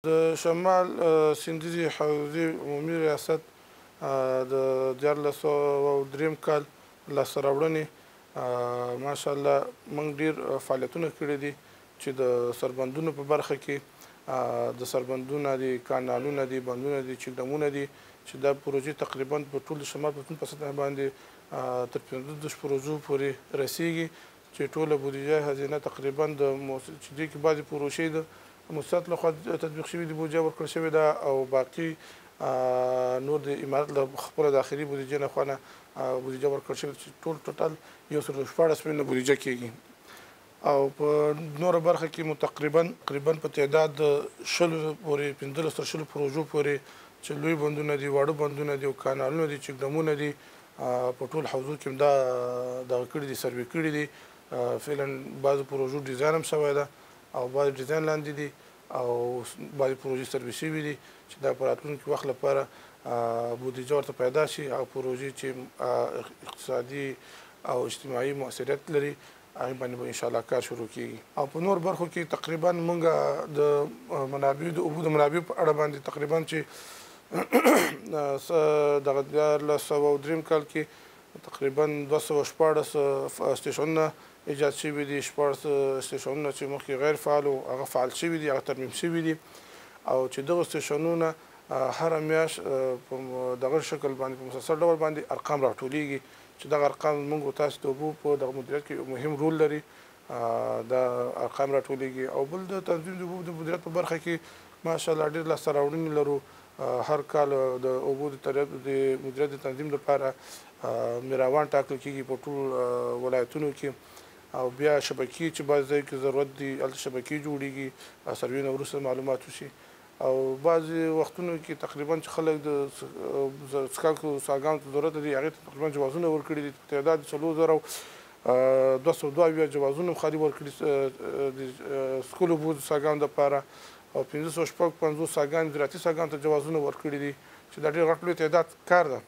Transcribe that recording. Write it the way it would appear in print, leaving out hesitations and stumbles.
د شمال سیندیزې حوزې عمومي ریاست د 1303 کال لاسته راوړنې، ماشاءالله موږ ډیر فعالیتونه کړي دي چې د سربندونو په برخه کې، د سربندونه دي، کانالونه دي، بندونه دي، چکډمونه دي، چې دا پروژې تقریبا په ټول شمال پښتون په سطح باندې تر 35 پروژو پورې رسیږي، چې ټوله بودیجه هزینه تقریبا د چې دې کې بعضې پروژې د موسسات لخوا تطبیق شوي دي، بودیجه ورکړل شوې ده، او باقي نور د امارت له خپله داخلي بودیجې نه خوا نه بودیجه ورکړل شوې ده، چې ټول ټوټل 116 میلیونه بودیجه کېږي. او په نوره برخه کې مو تقریبا په تعداد 20 پورې، 15 تر 20 پروژو پورې، چې لوی بندونه دي، واړه بندونه دي، او کانالونه دي، چکډمونه دي، په ټول حوزو کې دا دغه کړي دي، سروې کړي دي. فعلا بعضو پروژو ډیزاین هم شوی ده او بعضې ډیزاین لاندې دي، او بعضې پروژې سروې شوي دي، چې دا په راتلونکي وخت لپاره بودیجه ورته پیدا شي، او پروژې چې اقتصادي او اجتماعي مؤثریت لري هغې باندې به انشاءالله کار شروع کیږي. او په نور برخو کې تقریبا موږ د منابع، د اوبو د منابع په اړه باندې تقریبا چې دغه 1303 کال کې تقریبا 216 سټیشنونه ایجاد شوي دي، 16 سټیشنونه چې مخکې غیر فعال وو هغه فعال شوي دي، هغه ترمیم شوي دي، او چې دغه سټیشنونه هره میاشت په دغه شکل باندې په مسلسل ډول باندې ارقام راټولیږي، چې دغه ارقام موږ تاسو د اوبو په دغه مدیریت کې مهم رول لري، دا ارقام راټولیږي. او بل د تنظیم د اوبو د مدیریت په برخه کې ماشاءالله ډېر لاسته راوړنې لرو. هر کال د اوبو د مدیریت د تنظیم لپاره میراوان ټاکل کېږي په ټول ولایتونو کې، او بیا شبکې چې بعضې ځای کې ضرورت دي هلته شبکې جوړېږي، سروې نه وروسته معلومات وشي. او بعضې وختونو کې تقریبا چې خلک د څښاکو څاګانو ته ضرورت لري هغې ته تقریبا جوازونه ورکړي دي، په تعداد 4272 جوازونه خالي ورکړي د څښلو اوبو د څاګانو دپاره، او 556 څاګان زراعتي څاګانو ته جوازونه ورکړي دي، چې دا ډېر غټ لوی تعداد کار ده.